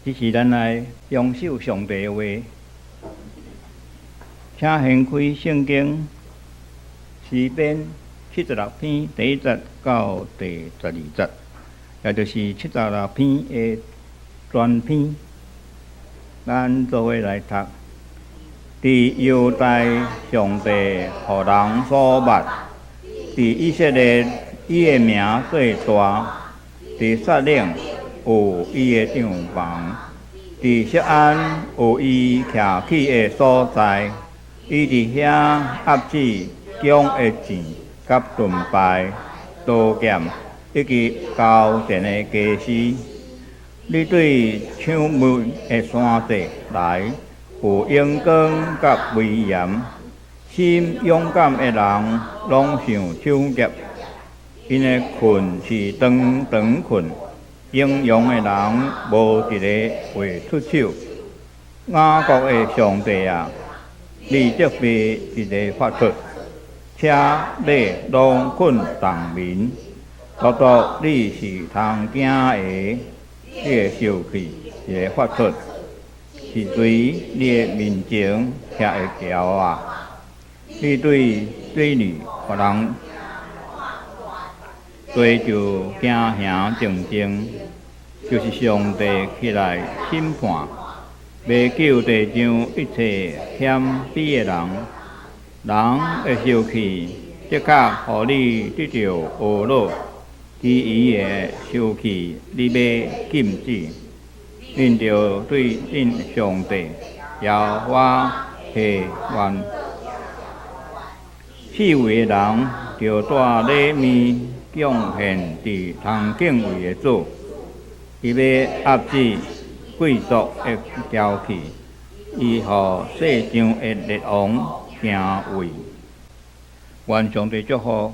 這是咱來遵守上帝的話。請掀開聖經詩篇76篇第一節到第12節，也就是七十六篇的全篇，咱做伙來讀。佇猶大，上帝予人所捌；佇以色列，伊的名最大；佇撒冷，有伊的帳棚；佇錫安，有伊徛起的所在。伊佇遐壓制弓的箭佮盾牌、刀劍，以及交戰的弓矢。你對搶物的山地來，有榮光佮威嚴，心勇敢的人攏想搶劫。𪜶的裙是長長裙，英勇的人無一个會出手。雅各的上帝啊，你責備一个發出，車馬攏睏冬眠。獨獨你是通驚的，你的受氣一个發出，是誰你的面前徛會牢啊？你對水裡予人地就驚嚇靜靜，就是上帝起來審判，欲救地上一切謙卑的人。人的受氣的確予你得著懊惱，其餘的受氣你欲禁止。恁著對恁上帝耶和華發願。四圍的人著帶禮物貢獻佇通敬畏的主，伊欲壓制貴族的驕氣，伊予世上的列王敬畏。願上帝祝福，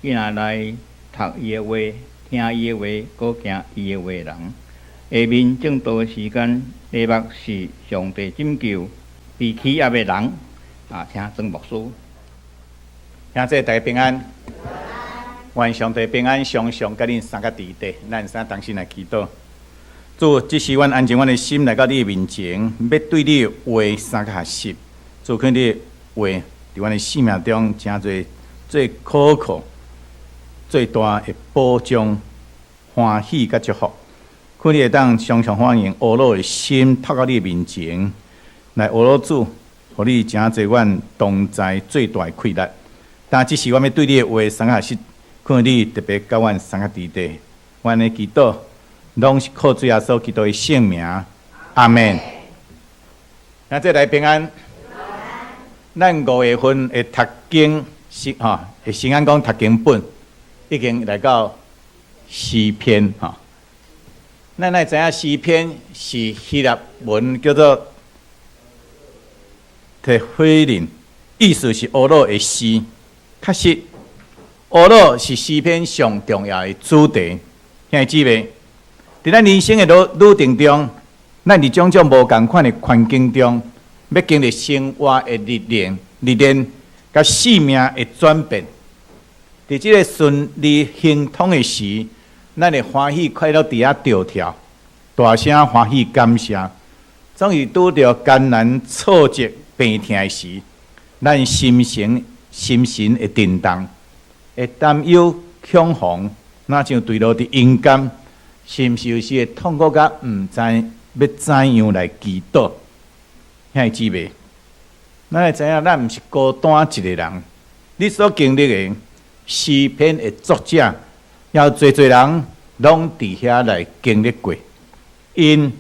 今仔來讀伊的話、聽伊的話、閣行伊的話的人。下面證道的時間，題目是上帝拯救被欺壓的人。啊，請曾牧師。兄弟大家平安，願上帝平安，常常佮恁三个佇底，咱三同心來祈禱。主，這時阮安靜阮的心來到你的面前，欲對你的話三個學習。主，願你的話佇阮的生命中，成做最可靠、最大的保障、歡喜佮祝福。願你會當常常歡迎懊惱的心，透到你的面前來懊惱主，予你成做阮同在最大的氣力。但這時阮欲對你的話三個學習，願你特別佮阮三個佇底，阮的祈禱攏是靠主耶穌基督的聖名，阿門。那這來平安。咱5月份的讀經是吼，會先按講讀經本已經來到詩篇吼。咱來知影詩篇是希臘文叫做提希林，意思是懊惱的詩。確實，懊惱是詩篇上重要的主題。兄弟姊妹，佇咱人生的旅程中，咱佇種種無仝款的環境中，欲經歷生活的歷練、歷練，佮生命的轉變。佇這个順利亨通的時，咱會歡喜快樂佇遐跳跳，大聲歡喜感謝。總是拄著艱難挫折、病痛的時，咱心神會震動，會擔憂恐慌，若像墜落佇陰間，是毋是有時會痛苦甲毋知欲怎樣來祈禱？兄弟姊妹，咱會知影，咱毋是孤單一個人。你所經歷的詩篇的作者，也有濟濟人攏佇遐來經歷過。𪜶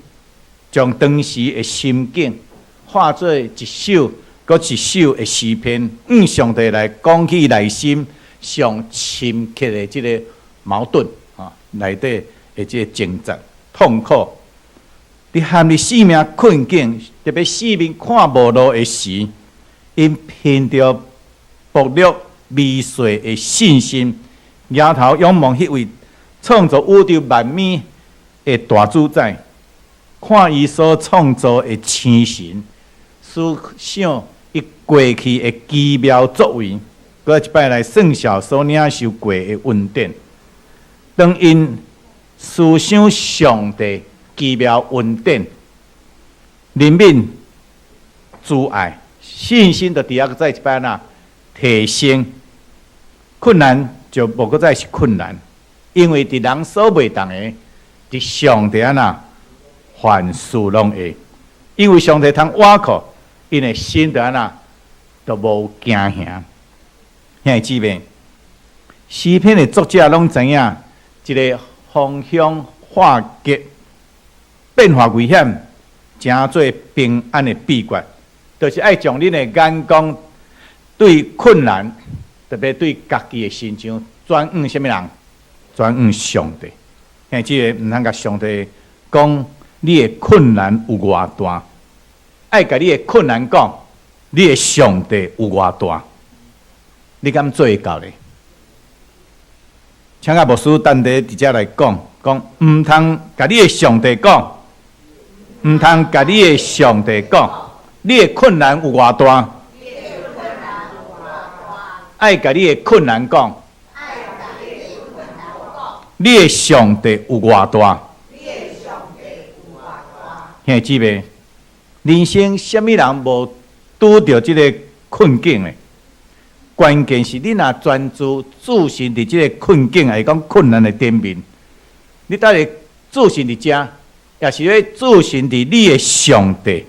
將當時的心境化做一首閣一首的詩篇，向上帝來講起內心上深刻的這个矛盾啊，內底的這个掙扎、痛苦。佇陷入生命困境，特別四面看無路的時，𪜶憑著薄弱微細的信心，舉頭仰望彼位創造宇宙萬物的大主宰，看伊所創造的星辰，思想伊過去的奇妙作為，閣一擺來算數所領受過的恩典。當𪜶思想上帝奇妙恩典，憐憫、慈愛、信心，就佇遐閣再一擺呐提升。困難就無閣再是困難，因為佇人所袂當的，佇上帝按怎凡事攏會。因為上帝通倚靠，𪜶的心就按怎就無驚嚇。兄弟姊妹，詩篇的作者攏知影，一个風向化吉、變化危險，成做平安的秘訣，就是愛將恁的眼光對困難，特別對家己的身上轉向啥物人？轉向上帝。兄弟姊妹，毋通共上帝講你的困難有偌大，愛共你的困難講，你的上帝有偌大，你敢做會到咧？請阿牧師等下佇遮來講，講毋通共你的上帝講，毋通共你的上帝講，你的困難有偌大？愛共你的困難講，你的上帝有偌大？兄弟姊妹，人生啥物人無拄著這个困境呢？關鍵是你若專注注視佇這个困境，抑是講困難的頂面，你到底注視佇遮，抑是咧注視佇你的上帝？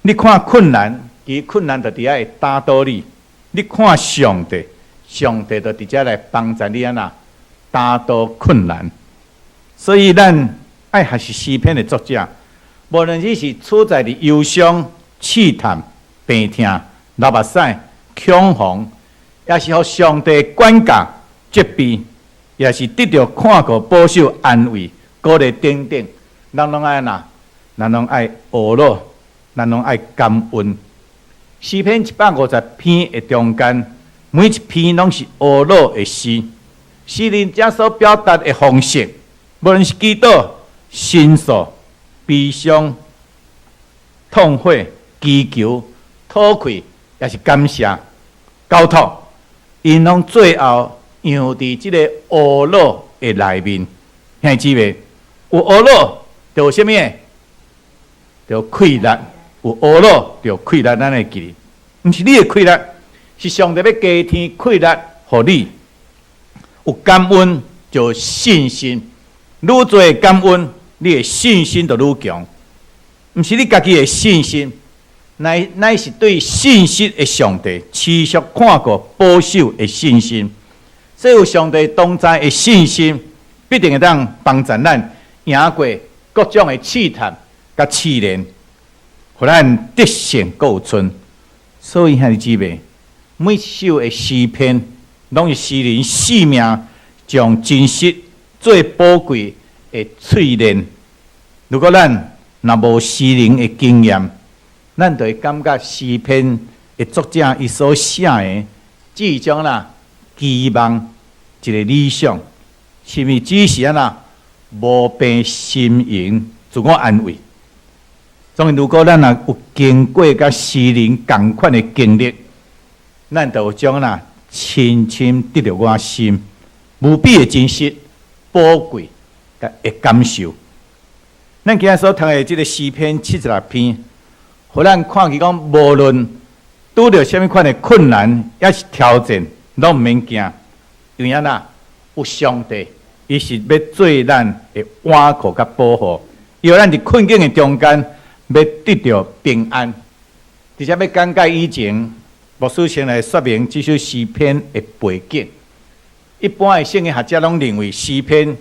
你看困難，其實困難就佇遐會打倒你。你看上帝，上帝就佇遮來幫助你按怎打倒困難。所以咱愛學習詩篇的作者，無論你是處在佇憂傷、試探、病痛、流目屎、恐慌，抑是予上帝管教、責備，抑是得著看顧、保守、安慰、鼓勵等等，咱攏愛按怎？咱攏愛懊惱，咱攏愛感恩。詩篇150篇的中間，每一篇攏是懊惱的詩。詩人遮所表達的方式，無論是祈禱、申訴、悲傷、痛悔、祈求、討氣，抑是感謝、交託，𪜶攏最後用佇這個懊惱的內面。兄弟姊妹，有懊惱就有啥物？就有氣力。有懊惱就氣力，咱會記得，毋是你的氣力，是上帝欲加添氣力予你。有感恩就有信心，愈濟感恩，你的信心就愈強。毋是你家己的信心，乃是對信實的上帝持續看顧保守的信心。所以有上帝同在的信心，必定會當幫助咱贏過各種的試探佮試煉，予咱得勝閣有剩。所以兄弟姊妹，每一首的詩篇，攏是詩人生命上真實最寶貴的淬煉。如果咱若無詩人的經驗，咱就會感覺詩篇的作者伊所寫的，只是一種啦期望，一个理想，是毋是只是按怎無病呻吟，自我安慰？當然，如果咱若有經過佮詩人仝款的經歷，咱就有種啦深深得著我心無比的真實、寶貴佮的感受。咱今仔所讀的這个詩篇76篇，予咱看見講，無論拄著啥物款的困難，抑是挑戰，攏毋免驚，因為按怎有上帝，伊是欲做咱的倚靠佮保護，伊予咱佇困境的中間，欲得著平安。佇遮欲講解以前，牧師先來說明這首詩篇的背景。一般的聖經學者攏認為詩篇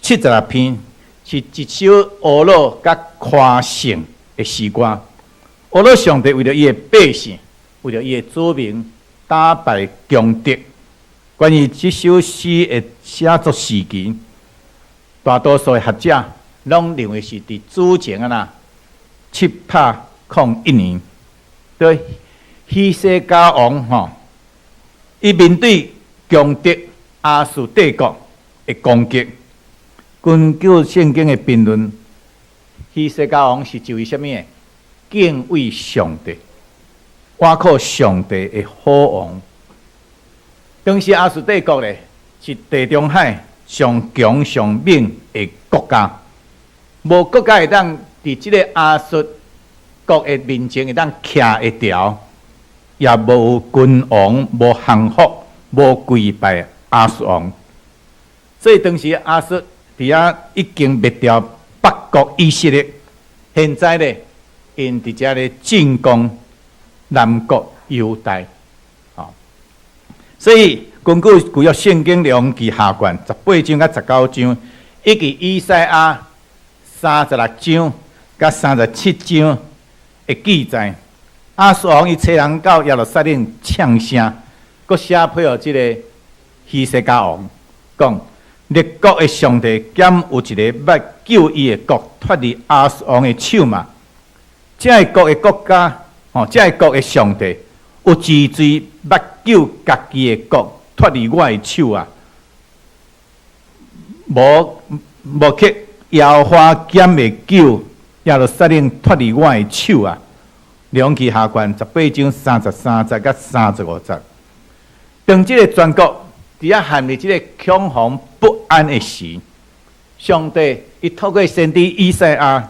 七十六篇是一首懊惱佮誇勝的詩歌。懊惱上帝為著伊的百姓，為著伊的子民打敗強敵。關於這首詩的寫作時期，大多數的學者攏認為是佇主前按怎701年，對希西家王吼，伊面對強敵亞述帝國的攻擊。根據聖經的評論，希西家王是一位啥物的？敬畏上帝、倚靠上帝的好王。當時亞述帝國咧是地中海上強上猛的國家，無國家會當佇這个亞述國的面前會當徛會牢，也無君王無降服、無跪拜亞述王。所以當時亞述佇遐已經滅掉北國以色列，現在咧，𪜶佇遮咧進攻南國猶大。吼，所以根據舊約聖經列王紀下卷18章佮19章，以及以賽亞36章佮37章的記載，亞述王伊差人到耶路撒冷嗆聲，閣寫批予這个希西家王，講列國的上帝敢有一个欲救伊的國脫離亞述王的手嗎？這个國的國家，吼，這个國的上帝有濟濟欲救家己的國脫離我的手啊！無無去耶和華敢會救耶路撒冷脫離我的手啊！列王紀下卷18章33節佮35節，當這个全國佇遐陷入這个恐慌不安的時，上帝伊透過先知以賽亞，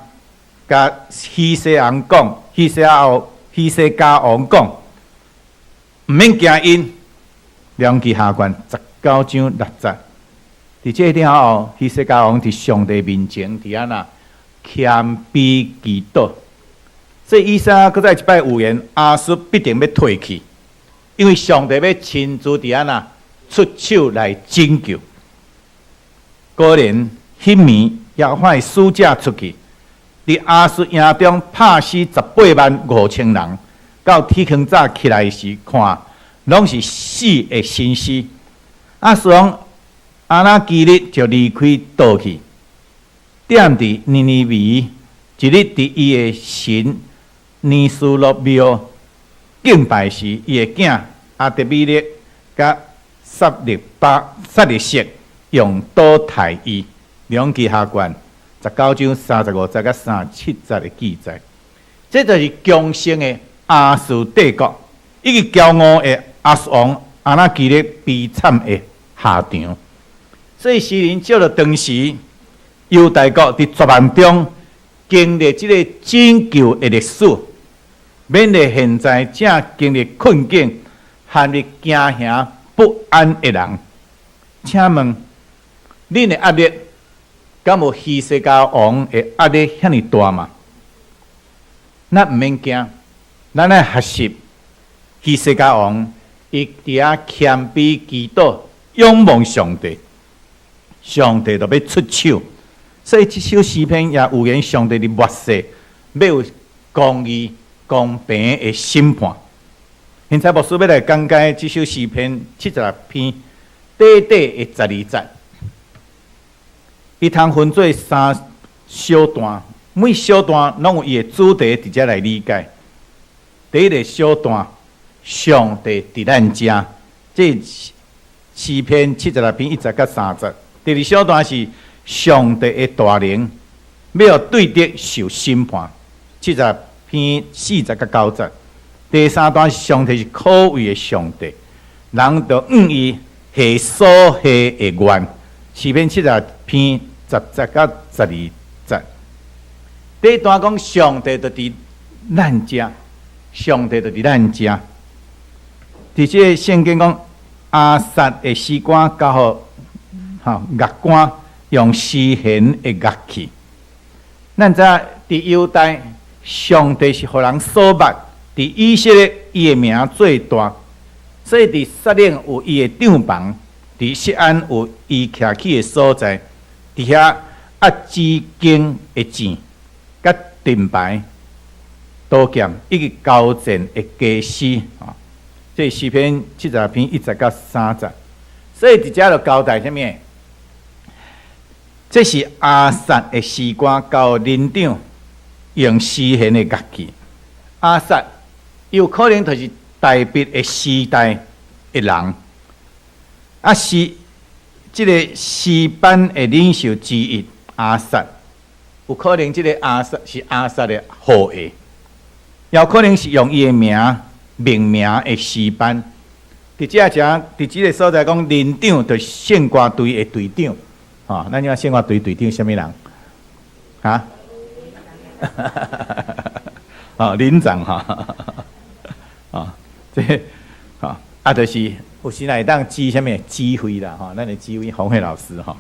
共希西王講，希西王、希西家王講，毋免驚𪜶。列王紀下卷19章6節，佇這了後，希西家王佇上帝面前佇按怎謙卑祈禱。所以以賽亞閣再一擺預言，亞述必定欲退去，因為上帝欲親自佇按怎出手來拯救。果然，彼暝耶和華的使者出去，佇亞述營中拍死185,000人。到天光早起來時，看攏是死的身屍。亞述王亞拿基立就離開倒去，踮佇尼尼微，一日佇伊的神尼斯洛廟敬拜時，伊的囝亞得米勒佮撒勒巴撒勒色用刀刣伊。列王紀下卷19章35節佮37節的記載，這就是強盛的亞述帝國，以及驕傲的亞述王亞拿基立悲慘的下場。所以詩人借著當時猶大國佇絕望中經歷這个拯救的歷史，勉勵現在正經歷困境、陷入驚嚇不安的人。請問，恁的壓力敢有希西家王的壓力遐爾大嗎？咱毋免驚，咱愛學習希西家王，伊佇遐謙卑祈禱，仰望上帝，上帝就欲出手。所以這首詩篇也預言上帝佇末世欲有公義、公平的審判。現在牧師欲來講解這首詩篇76篇短短的12節，伊通分做三小段，每小段攏有伊的主題，佇遮來理解。第一个小段，上帝佇咱遮，這詩篇76篇1節佮3節。第二小段是上帝的大能，欲對敵受審判，70篇4節佮9節。第三段是上帝是可畏的上帝，人著向伊下所下的願。詩篇70篇10節佮12節。第一段講上帝就佇咱遮，上帝就佇咱遮。佇這个聖經講，亞薩的詩歌交予吼樂官用絲弦的樂器。咱知佇猶大，上帝是予人所捌，佇以色列伊的名最大，所以佇撒冷有伊的帳棚，佇錫安有伊徛起的所在，佇遐壓紫荊的箭、佮盾牌、刀劍以及交戰的弓矢。這詩篇70篇1節佮3節，所以佇遮就交代啥物？這是亞薩的詩歌，交伶長用絲弦的樂器。亞薩有可能就是大衛的時代的人，啊是這个詩班的領袖之一。亞薩有可能這个亞薩是亞薩的後裔，也有可能是用伊的名命名的詩班。佇遮遮，佇這个所在講，伶長就是聖歌隊的隊長。吼，咱這聖樂隊隊長啥物人？哈？哦，林長吼，哦，這，吼，啊，就是有時會當指啥物指揮啦，吼，咱的指揮洪慧老師吼。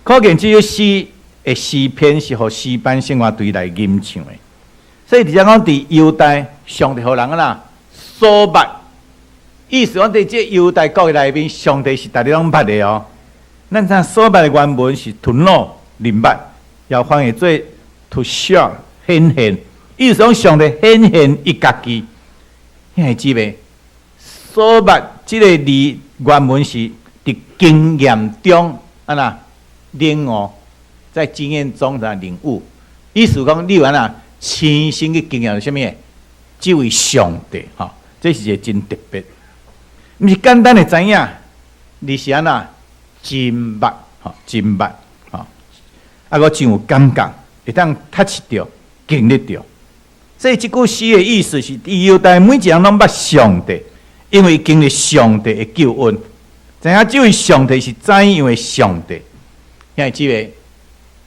可見這首詩的詩篇是予詩班聖樂隊來吟唱的，所以佇遮講佇猶大，上帝予人啦所捌，意思講佇這猶大國的內面，上帝是逐日攏捌的哦。咱知所捌的原文是 to know 認捌，又翻譯做 to show 顯現，意思講上帝顯現伊家己。兄弟姊妹，所捌這個字原文是佇經驗中按怎領悟，在經驗中來領悟。意思講你有按怎親身去經驗啥物？這位上帝吼，這是一個真特別，毋是簡單的知影，而是按怎真捌吼，真捌吼，啊，閣真有感覺，會當 touch 著、經歷著。所以這句詩的意思是，猶大每一個人攏捌上帝，因為經歷上帝的救恩，知影這位上帝是怎樣的上帝。兄弟姊妹，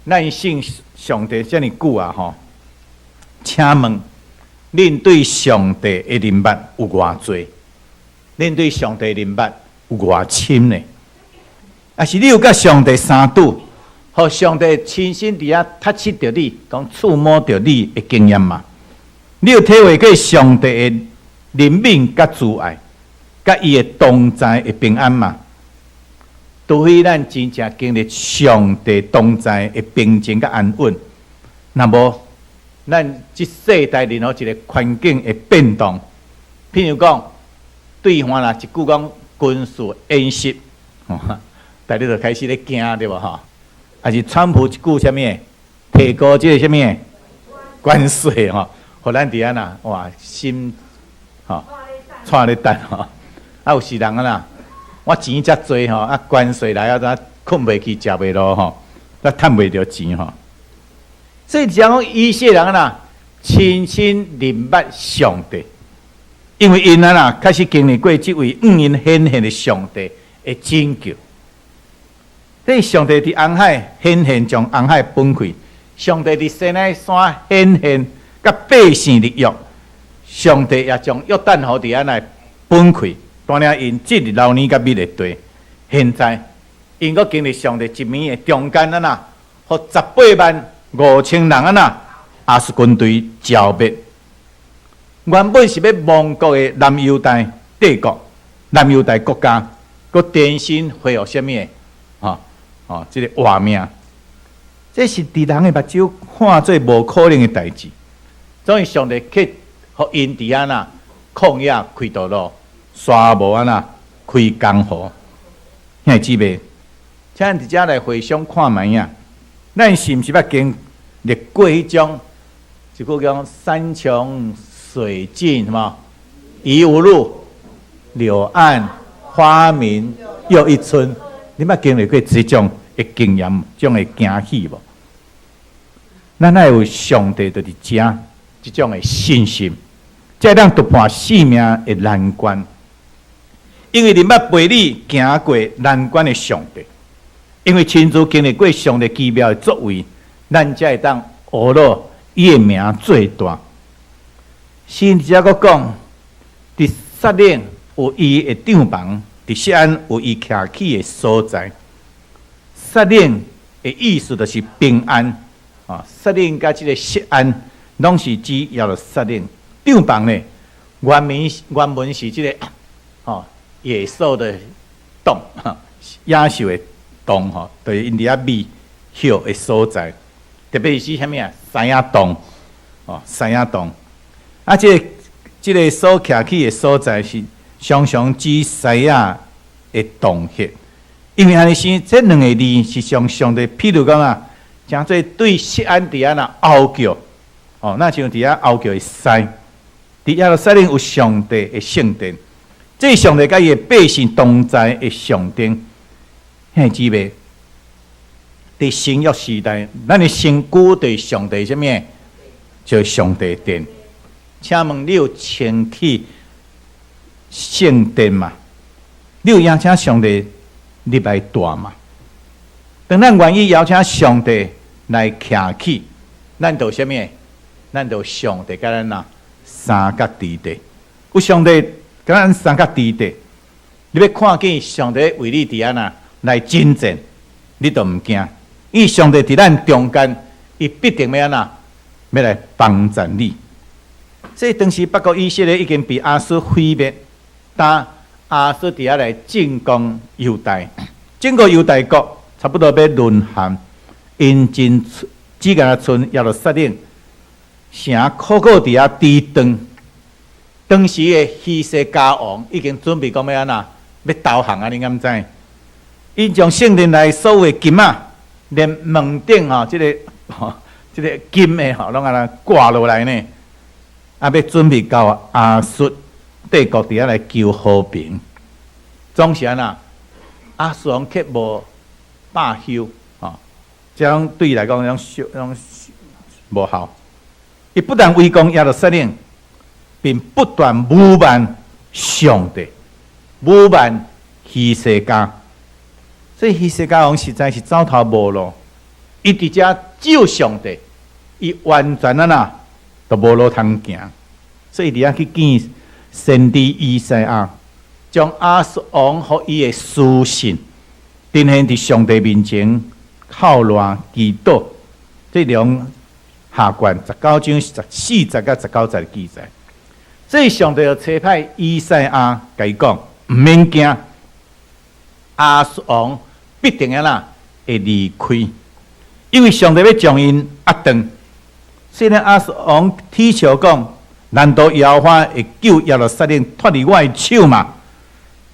咱信上帝遮爾久啊，吼！請問，恁對上帝的認捌有偌濟？恁對上帝的認捌有偌深呢？抑是你有佮上帝相拄，予上帝親身佇遐 touch 著你，講觸摸著你的經驗嗎？你有體會過上帝的憐憫佮慈愛，佮伊的同在的平安嗎？除非咱真正經歷上帝同在的平靜佮安穩，若無，咱這世代任何一個環境的變動，譬如講，對岸若一句講軍事演習，大家就開始咧驚對無吼？抑是川普一句啥物，提高這個啥物關稅吼，予咱佇按怎哇心吼，掣咧等吼，啊有時人按怎，我錢遮濟吼，啊關稅來啊，怎睏袂去，食袂落吼，啊趁袂著錢吼。所以講以色列人啊，親身認捌上帝，因為𪜶啊確實經歷過這位向𪜶顯現的上帝的拯救。這上帝佇紅海顯現，將紅海分開；上帝佇西奈山顯現，佮百姓立約。上帝也將約旦河佇按怎分開，帶領𪜶進入流奶佮蜜的地。現在，𪜶閣經歷上帝一暝的中間按怎，予185,000人按怎，亞述軍隊剿滅。原本是欲亡國的南猶大帝國、南猶大國家，閣重新恢復啥物的？吼哦，這個活命，這是佇人的目睭看做無可能的代誌。所以上帝去予𪜶佇按怎曠野開道路，沙漠按怎開江河。兄弟姊妹，請咱佇遮來回想看覓仔，咱是毋是捌經歷過彼種，一句講山窮水盡，什麼疑無路，柳暗花明又一村。你捌經歷過這種的經驗，這種的驚喜無？咱愛有上帝就佇遮，這種的信心，才會當突破生命的難關。因為恁捌陪你行過難關的上帝，因為親自經歷過上帝奇妙的作為，咱才會當呵咾伊的名做大。詩人閣講，佇撒冷有伊的帳棚，佇錫安有伊徛起的所在。撒冷的意思就是平安，啊，撒冷佮這個錫安，攏是指耶路撒冷。帳棚呢，原文是這個，吼，野獸的洞，野獸的洞，吼，就是𪜶佇遐覓歇的所在。特別是啥物啊？獅仔洞，哦，獅仔洞。啊，這個所徛起的所在是常常指獅仔的洞穴，因為按呢生，這兩個字是常常的，譬如講啊，誠濟對錫安佇遐若嗷叫，哦，若像佇遐嗷叫的獅，佇耶路撒冷有上帝的聖殿，這上帝佮伊的百姓同在的象徵。兄弟姊妹，佇新約時代，咱的身軀就是上帝啥物？就是上帝殿。請問你有清去聖殿嗎？你有邀請上帝入來蹛嗎？當咱願意邀請上帝來徛起，咱就啥物？咱就上帝佮咱啊相佮佇地，有上帝佮咱相佮佇地，你欲看見上帝為你佇按怎來征戰，你都毋驚，因為上帝佇咱中間，伊必定欲按怎，欲來幫贊你。所以當時北國以色列已經被亞述毀滅，當亞述佇遐來進攻猶大，整個猶大國差不多欲淪陷，𪜶真只干焦賰耶路撒冷城苦苦佇遐抵擋。當時的希西家王已經準備講欲按怎，欲投降啊！你敢知？𪜶將聖殿內所有的金仔，連門頂吼，這個金的吼，攏按呢掛落來呢。啊，欲準備到亞述帝國佇遐來求和平。總是按怎？亞述王卻無罷休，吼，這種對伊來講，種小種無效。伊不但圍攻耶路撒冷，並不斷侮慢上帝，侮慢希西家。所以希西家王實在是走投無路，伊佇遮咒上帝，伊完全按怎都無路通行。所以佇遐去見先知以賽亞，將亞述王予伊的書信，呈現佇上帝面前，哭賴祈禱。這兩下卷19章14節佮19節的記載。所以上帝就差派以賽亞共伊講，毋免驚，亞述王必定按怎會離開，因為上帝欲將𪜶壓斷。所以呢，亞述王恥笑講：難道耶和華會救耶路撒冷脫離我的手嗎？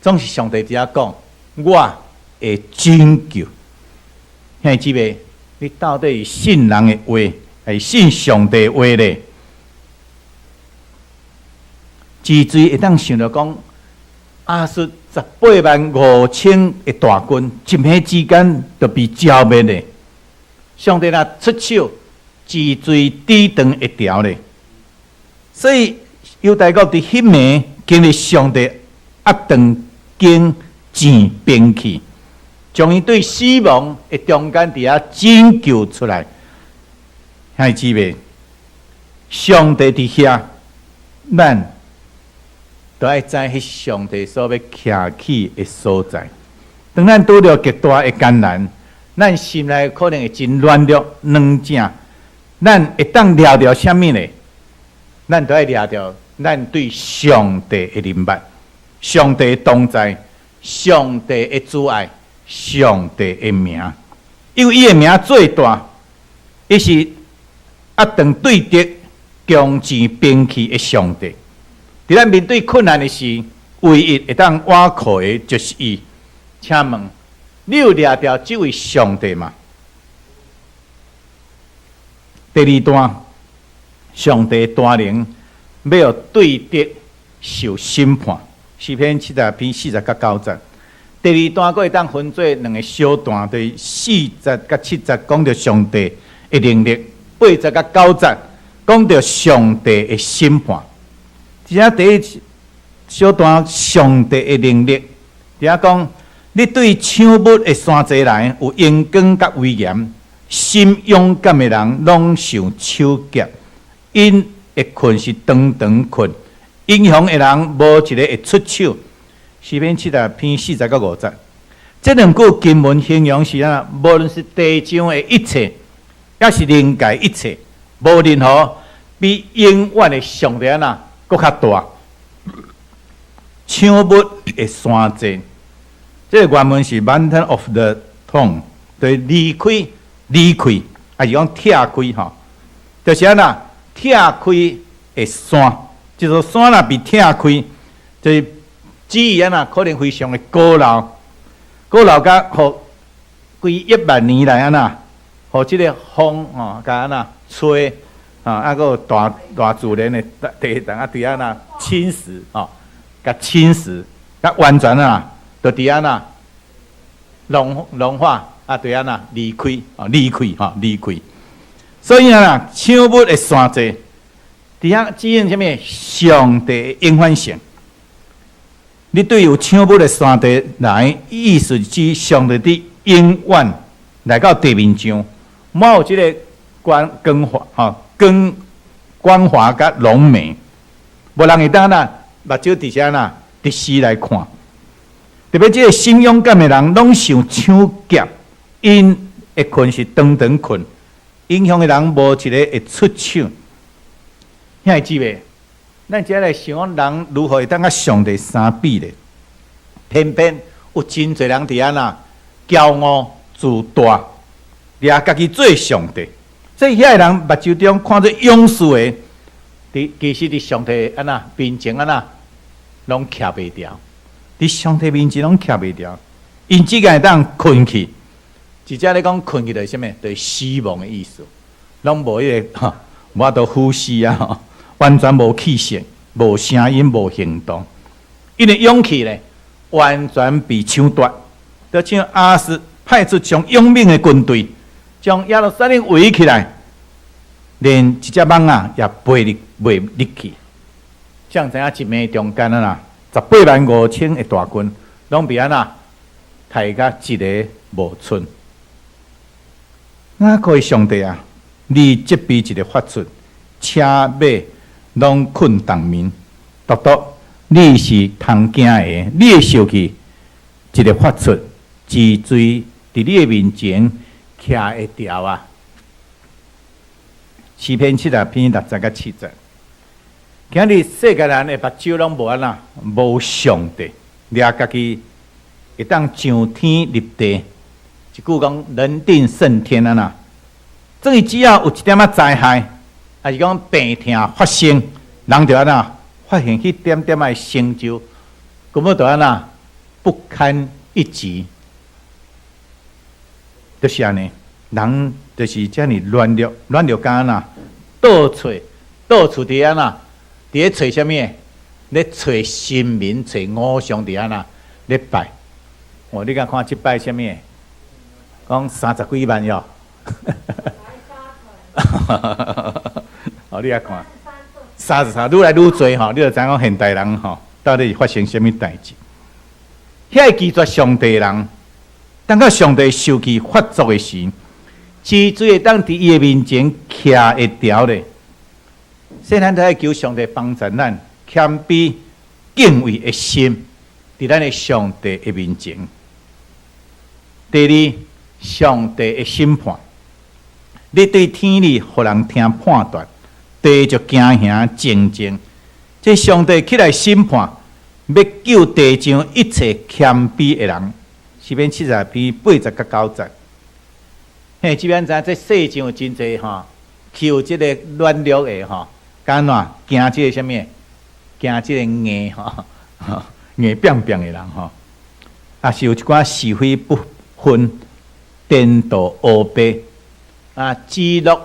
總是上帝佇遐講，我會拯救。兄弟姊妹，你到底是信人的話，還是信上帝的話咧？之所以會當想著講，亞述185,000的大軍，一暝之間就被剿滅咧。上帝若出手，脊椎抵斷會牢咧。所以猶大國佇彼暝經歷上帝壓斷弓箭兵器，將𪜶對死亡的中間佇遐拯救出來。兄弟姊妹，上帝佇遐，咱都愛知彼上帝所欲徛起的所在。當咱拄著極大的艱難，咱心內可能會真軟弱、軟正。咱會當掠著啥物呢？咱都愛掠著咱對上帝的認捌、上帝的同在、上帝的慈愛、上帝的名。因為伊的名最大，伊是壓斷對敵弓箭兵器的上帝。佇咱面對困難的時，唯一會當倚靠的，就是伊。請問，你有掠著這位上帝嗎？第二段，上帝大能欲予對敵受審判。詩篇70篇4節佮9節。第二段閣會當分做兩個小段，對四節佮七節講著上帝的能力，八節佮九節講著上帝的審判。這第一小段上帝的能力，佇遐講，你對搶物的山濟來有榮光佮威嚴，心勇敢的人攏受手夾，𪜶的睏是長長睏，英雄的人無一个會出手。詩篇70篇4節佮5節，這兩句經文形容是按怎，無論是地上的一切，抑是靈界一切，無任何比永遠的上帝按怎閣較大。搶物的山濟，這個原文是 Mountain of the Torn，對，離開、離開，抑是講拆開吼，就是按怎拆開的山，這座山若被拆開，就是指伊按怎可能非常的古老，古老甲予幾億萬年來按怎，予這个風吼，共按怎吹，啊，閣有大大自然的地動啊，佇按怎侵蝕吼，共侵蝕，共完全啊，就佇按怎融融化啊，佇按怎離開，哦，離開吼，離開。所以啊，搶物的山濟，佇遐指引啥物？上帝的永遠性。你對有搶物的山地來，意思指上帝佇永遠來到地面上，滿有這个光光華吼，光光華佮榮美，無人會當啦，目睭佇遮啦，直視來看。特別這个心勇敢的人，攏想搶劫，𪜶的睏是長長睏，英雄的人無一个會出手。兄弟姊妹，咱這來想講人如何會當佮上帝相比咧？偏偏有真濟人佇遐呐，驕傲自大，掠家己做上帝。所以遐个人目睭中看做勇士的，佇其實佇上帝按怎面前按怎，攏徛袂牢。佇上帝面前攏徛袂牢，𪜶只會當睏去。直接咧講睏去就是啥物？就是死亡的意思，攏無彼个吼，無法度呼吸啊，吼，完全無氣息、無聲音、無行動。𪜶的勇氣咧，完全被搶奪。就像亞述派出上勇猛的軍隊，將耶路撒冷圍起來，連一隻蠓仔也飛入袂入去。像知影一暝中間啊啦，185,000的大軍，攏被按怎刣甲一个無剩。雅各的上帝啊，你責備一个發出，車馬攏睏冬眠，獨獨你是通驚的，你的受氣一个發出，脊椎佇你的面前徛會牢啊！詩篇70篇6節佮7節，今日世界人的目睭攏無按怎，無上帝，掠家己會當上天入地。一句講人定勝天啊啦，所以只要有一點仔災害，抑是講病痛發生，人就按怎發現彼點點仔成就，根本就按怎不堪一擊，就是按呢，人就是遮爾軟弱，軟弱甲按怎到處到處佇按怎，佇咧揣啥物？咧揣神明、揣偶像佇按怎咧拜？哦，你敢看這擺啥物？講三十幾萬喲，哦，你來看，33，愈來愈濟吼，你就知影講現代人吼，到底是發生啥物代誌？遐个拒絕上帝的人，當到上帝受氣發作的時，脊椎會當佇伊的面前徛會牢咧。所以咱都愛求上帝幫助咱謙卑敬畏的心，佇咱的上帝的面前。第二，上帝的審判，你對天裡予人聽判斷，地就驚嚇靜靜。這上帝起來審判，欲救地上一切謙卑的人。詩篇70篇8節佮9節。嘿，這邊知影這世上有真濟吼，受這个軟弱的吼，敢怎驚這个啥物？驚這个硬吼，硬拚拚的人吼，也是有一寡是非不分、顛倒烏白啊，指鹿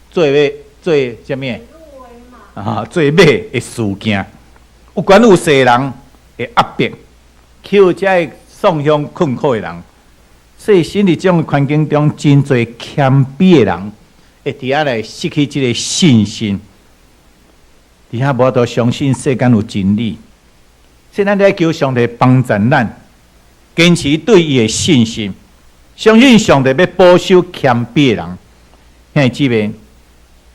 做馬做啥物？啊，做馬的事件，有權有勢的人會壓迫，求這个送向困苦的人。所以，生佇這種環境中，真濟謙卑的人會佇遐來失去這个信心，佇遐無法度相信世間有真理。所以，咱咧求上帝幫助咱，堅持對伊的信心，相信上帝欲保守謙卑的人。兄弟姊妹，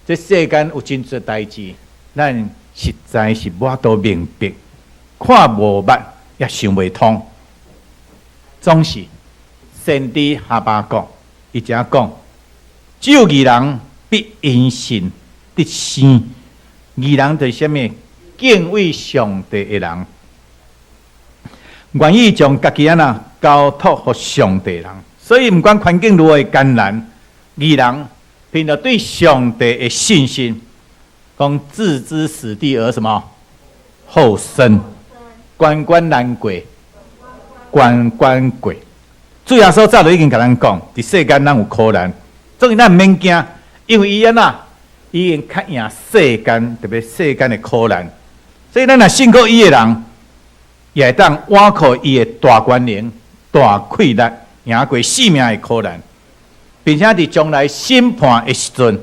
這世間有真濟代誌，咱實在是無法度明白，看無捌也想袂通，總是。先知哈巴谷，伊這講，只有義人必因信得生。義人就是啥物？敬畏上帝的人，願意將家己按怎交託予上帝人。所以，毋管環境如何艱難，義人憑著對上帝的信心，講置之死地而什麼後生，關關難過，關關過。主耶穌早就已經共咱講，佇世間咱有苦難，所以咱毋免驚，因為伊按怎，伊已經較贏世間，特別世間的苦難。所以咱若信靠伊的人，也會當倚靠伊的大權能、大氣力，贏過性命的苦難，並且佇將來審判的時陣，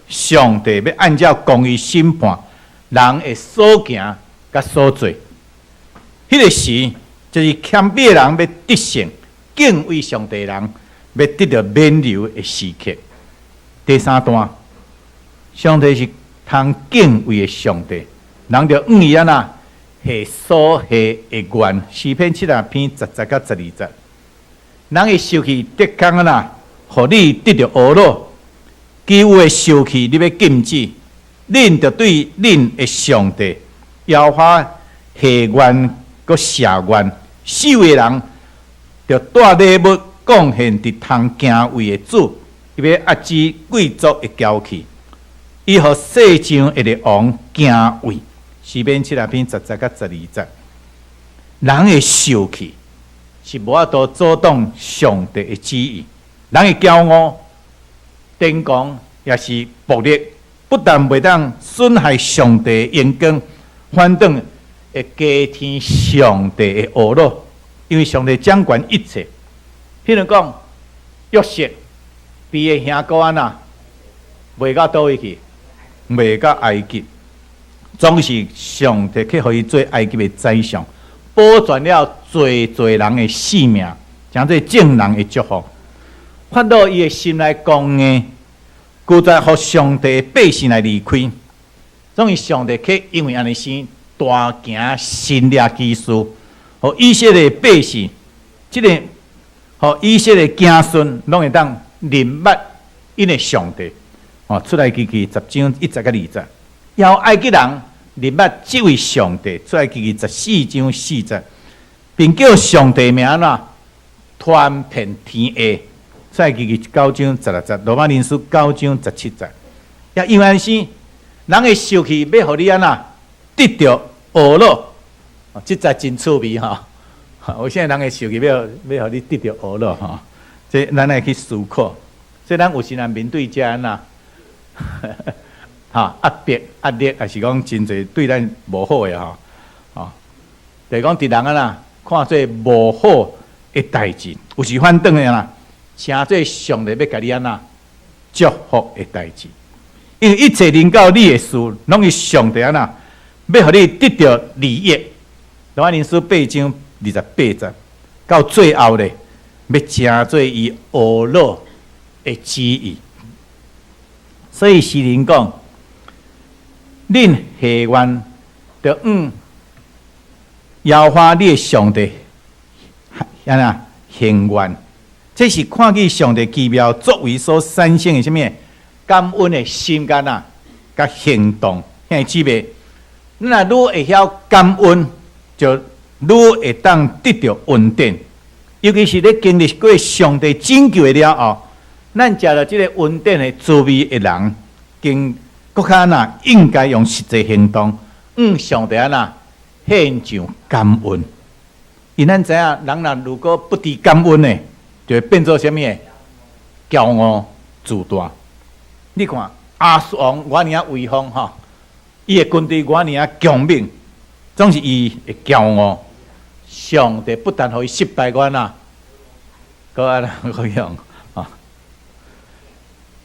上帝欲按照公義審判人的所行佮所做。彼个時，就是謙卑的人欲得勝。敬畏上帝的人，欲得著免流的時刻。第三段，上帝是通敬畏的上帝，人著向伊按怎獻所獻的願。詩篇70篇10節佮12節，人的受氣的確按怎，予你得著懊惱，其餘的受氣你欲禁止，恁著對恁的上帝耶和華獻願閣謝願，四圍人著帶禮物貢獻佇通敬畏的主，伊欲遏止貴族的驕氣，伊予世上的列王敬畏。詩篇70篇10節佮12節，人的受氣是無法度阻擋上帝的旨意，人的驕傲、癲狂抑是暴力，不但袂當損害上帝的榮光，反轉會加添上帝的懊惱，因為上帝掌管一切。譬如講，約瑟被伊兄哥按怎賣到佗位去？賣到埃及，總是上帝去予伊做埃及的宰相，保全了濟濟人的性命，成做眾人的祝福。法老伊的心內剛硬，拒絕予上帝的百姓來離開，總是上帝去因為按呢生大行神蹟奇事，予以色列百姓，這個予以色列子孫攏會當認捌𪜶的上帝。哦，出埃及記10章1節佮2節，予埃及人認捌這位上帝，出埃及記14章4節，並叫上帝名按怎傳遍天下。出埃及記9章16節，羅馬人書9章17節。也因為按呢，人的受氣欲予你按怎得著懊惱，哦，這節真趣味吼。有啥人的受氣欲予你得著懊惱吼？這咱愛去思考。所以咱有時若面對這按怎，哈壓迫、壓力，抑是講真濟對咱無好的吼，吼，就是講佇人按怎看做無好的代誌，有時反轉的啦，成做上帝欲共你按怎祝福的代誌。因為一切臨到你的事，攏是上帝按怎欲予你得著利益。羅馬人書8章28節，到最後咧，欲成做伊懊惱的旨意。所以詩人講，恁獻願著向耶和華你的上帝，按怎獻願？這是看見上帝奇妙作為所產生的啥物感恩的心肝啊，佮行動。兄弟姊妹，你若愈會曉感恩，就愈會當得著恩典。尤其是咧經歷過上帝拯救的了後，咱食著這个恩典的滋味的人，更閣較若應該用實際行動，向上帝按怎獻上感恩。因咱知影，人若如果不知感恩的，就會變做啥物的？驕傲自大。你看亞述王偌爾仔威風吼，伊的軍隊偌爾仔強猛，總是伊會驕傲。上帝不但予伊失敗，閣按怎，閣按怎閣用啊？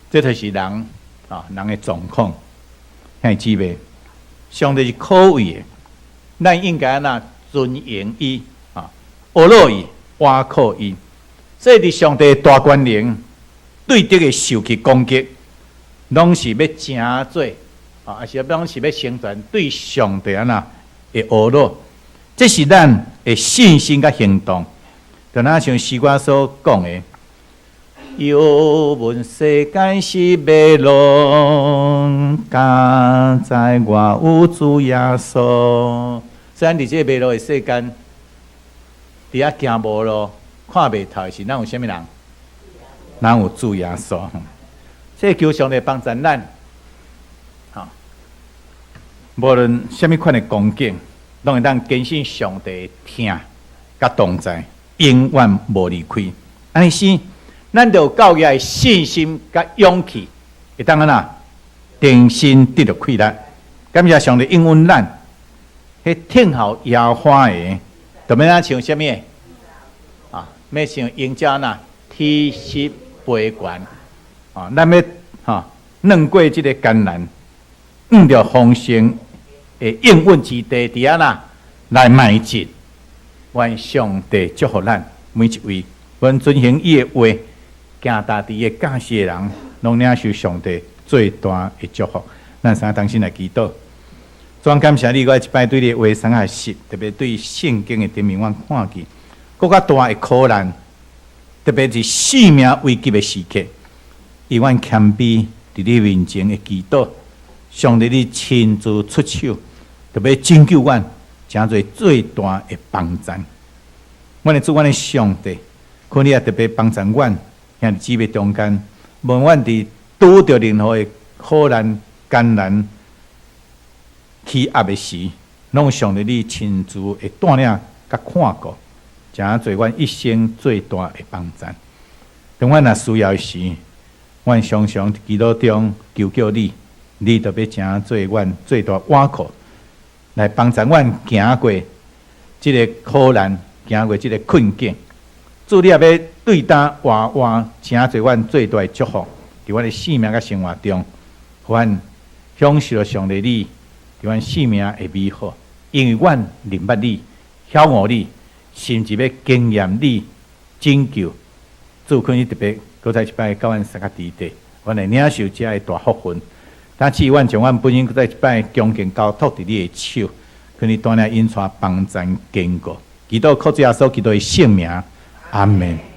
這就是人啊，人的狀況。兄弟姊妹，上帝是可畏的，咱應該按怎尊榮伊啊，學落伊，倚靠伊。所以佇上帝大權能對敵的受氣攻擊，攏是欲成做啊，抑是攏是欲成全對上帝按怎的懊惱。這是咱的信心佮行動。就若像詩歌所講的，猶問世間是迷路，佳哉我有主耶穌。雖然佇這个迷路的世間，佇遐行無路、看袂透的時，咱有啥物人？咱有主耶穌。所以求上帝幫助咱，吼，無論啥物款的光景，攏會當堅信上帝疼佮同在，永遠無離開。按呢時，咱就有夠額的信心佮勇氣，會當按怎重新得著氣力。感謝上帝應允咱，彼等候耶和華的，就欲若像啥物？啊，欲像鷹鳥若體實飛懸。啊，咱欲吼轉過這个艱難，向著豐盛的應允之地，佇遐啦來邁進。願上帝祝福咱每一位，阮遵行伊的話，行踏佇伊教示的人，攏領受上帝最大的祝福。咱三同心來祈禱。主，感謝你，閣一擺對你的話上學習，特別對聖經的頂面，阮看見閣較大的苦難，特別是性命危急的時刻，以阮謙卑佇你面前的祈禱，上帝你親自出手，特別拯救阮，成做最大的幫贊。阮的主，阮的上帝，求你也特別幫贊阮，兄弟姊妹中間，無論阮佇拄著任何的苦難、艱難、欺壓的時，攏上帝你親自會帶領佮看顧，成做阮一生最大的幫贊。當阮若需要的時，阮常常佇祈禱中求叫你，你就欲成做阮最大倚靠，來幫助阮行過這个苦難，行過這个困境。主，你也欲對今活活成做阮最大的祝福，佇阮的生命佮生活中，予阮享受上帝你佇阮生命的美好，因為阮認捌你，曉悟你，甚至欲經驗你拯救。主，懇你特別閣再一擺佮阮相佮佇佇，阮會領受這的大福分。但是阮將阮本身閣再一擺恭敬交託佇你的手，懇你帶領引帶幫贊堅固。祈禱靠主耶穌基督的聖名，阿門。